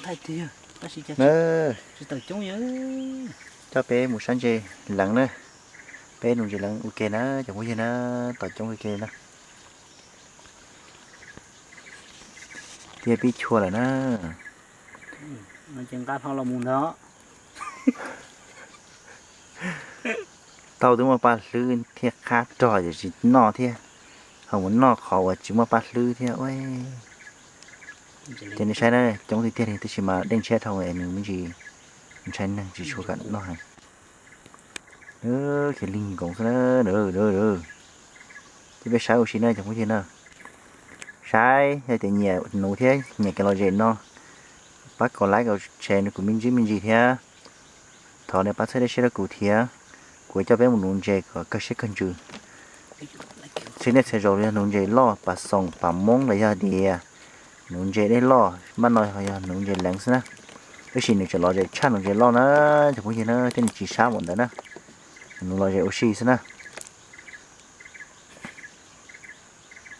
Thaij tiag, tab sis cas tsis tawm coob yog. Coj peb mus saib ntses leev na, peb nuv ntses leev ua ke na cov phooj ywg na, tau coob ua ke na. Tiag pib chua lawm na. Ces nqa hlo los mus ntag. Tau twb muaj paj hlwb thiab qab rog ces tsis noj thiab, ho mus noj qhov uas tsis muaj paj hlwb thiab. Ces nej saib na, coob tiag tiag li, tab sis mas dej ntshiab dhau es nws me ntsis ntshai neeg tsis tshua kam noj heev. Khiav lig nkoos xwb na. Ces peb saib ua si na cov phooj ywg na. Saib yog tias nyiam nuv thiab nyiam kev lom zem no, pab kom like kom share nws kuv me ntsis me ntsis thiab. Thov nej pab txhawb dej siab rau kuv thiab, kuv coj peb mus nuv ntses kom kawg siab kawg ntsws. Txhia niaj txhia zaus yog nuv ntses loj pas xoom pas moob los yog tias nuv ntses dej loj, npaj no yog nuv ntses leev xwb na. Tab sis nws tseem lom zem tshaj nuv ntses loj na, cov phooj ywg na, thiab nws tsis sab npaum ntawd na. Nuv lom zem ua si xwb na.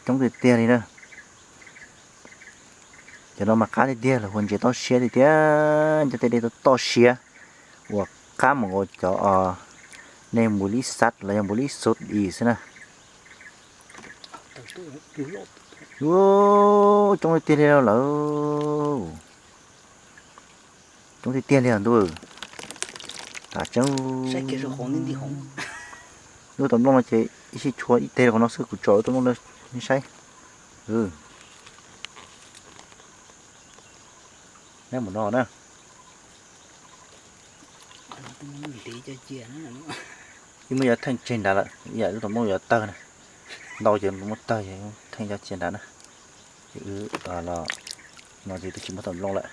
Coob tiag tiag li na. Cov no mas qab tiag tiag, lawv hu ntses toj siab tiag tiag, cov tej dej toj siab uas qab mus nkaus cov nej npus lib xav los yog npus lib xus is xwb na. Coob tiag tiag li lawm. Coob tiag tiag li ntuj. Tam tseeb lub tau nplooj no ces ib sij tshua ib teg rau qhov no xwb, kuv tso lub tau nplooj no nej saib. Neb mus no na. Ib muab yuav theej tseg nrad lawm, ib yam lub tau nplooj yuav tawg na. Ntau ces muab tawg, theej cov cia nrad na. Ces wb los no ces twb tsis muaj tau nplooj lawm.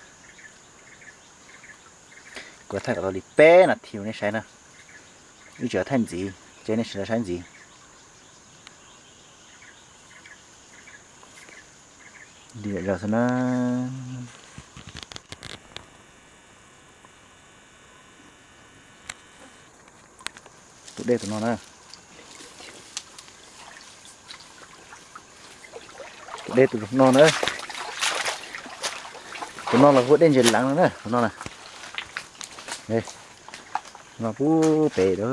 Kuv thaij kom tau li peb nas this rau nej saib na. Wb tseem thaij ntxiv, ces nej sawv daws saib ntxiv. Li zam zaws xwb na. Tus dej tus no na. Tus dej tus no na. Tus no los hu dej ntses leev no na, tus no na. No pub pem a.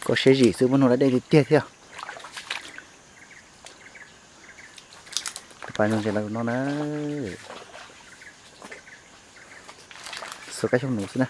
Koj siab zim xwb, muab nug lawv dej tiag tiag thiab. Tus pas no ntses leev no na. Xuas kab xyoob nuv xwb na.